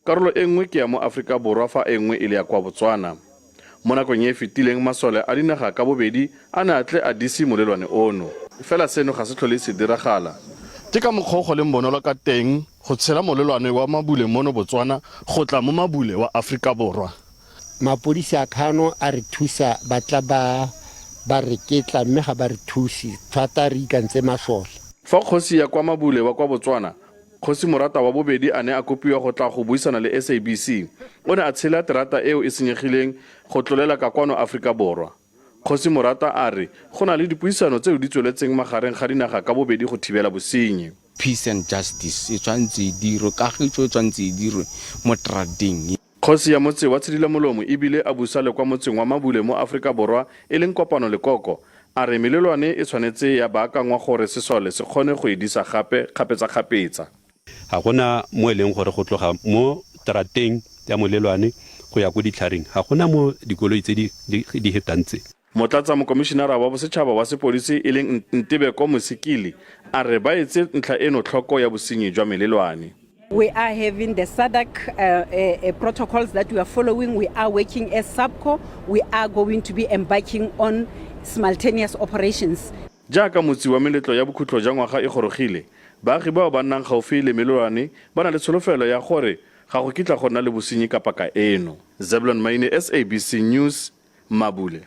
Karolo e nngwe ke ya mo Afrika Borwa fa e nngwe e le ya kwa Botswana. Mo nakong e e fetileng masole a dinaga ka bobedi a ne a tle a dise molelwane ono. Fela seno ga se tlhole se diragala. Ke ka mokgwa o go leng bonolo ka teng go tshela molelwane wa Mabule mono Botswana go tla mo Mabule wa Afrika Borwa. Mapodisi a Kano a re thusa ba tla ba ba re ketla mme ga ba re thuse thata re ikantse masole. Fa kgosi ya kwa Mabule wa kwa Botswana, Kgosi Morata wa bobedi a ne a kopiwa go tla go buisana le SABC, o ne a tshela terata eo e senyegileng go tlolela ka kwano Afrika Borwa. Kgosi Morata a re go na le dipuisano tseo di tsweletseng magareng ga dinaga ka bobedi go thibela bosenyi. Peace and justice e tshwanetse e dirwe, kagiso e tshwanetse e dirwe mo terateng. Kgosi ya motse wa Tshidilamolomo e bile a busa le kwa motseng wa Mabule mo Afrika Borwa e leng Kopano Lekoko, a re melelwane e tshwanetse ya baakangwa gore sesole se kgone go e disa gape kgapetsakgapetsa. Ga gona mo e leng gore go tloga mo terateng ya molelwane go ya ko ditlhareng ga gona mo dikoloi tse di hetang tse. Motlatsa mokomishinara wa bosetšhaba wa sepodisi e leng Ntebeko Mosikili a re ba etse ntlha eno tlhoko ya bosenyi jwa melelwane. We are having the SADC protocols that we are following. We are working as SAPCO. We are going to be embarking on simultaneous operations. Jaaka motsi wa meletlo ya bokhutlo jwa ngwaga e gorogile, baagi bao ba nnang gaufi le melelwane ba na le tsholofelo ya gore ga go kitla go nna le bosenyi ka paka eno. Zeblon Maine, SABC News, Mabule.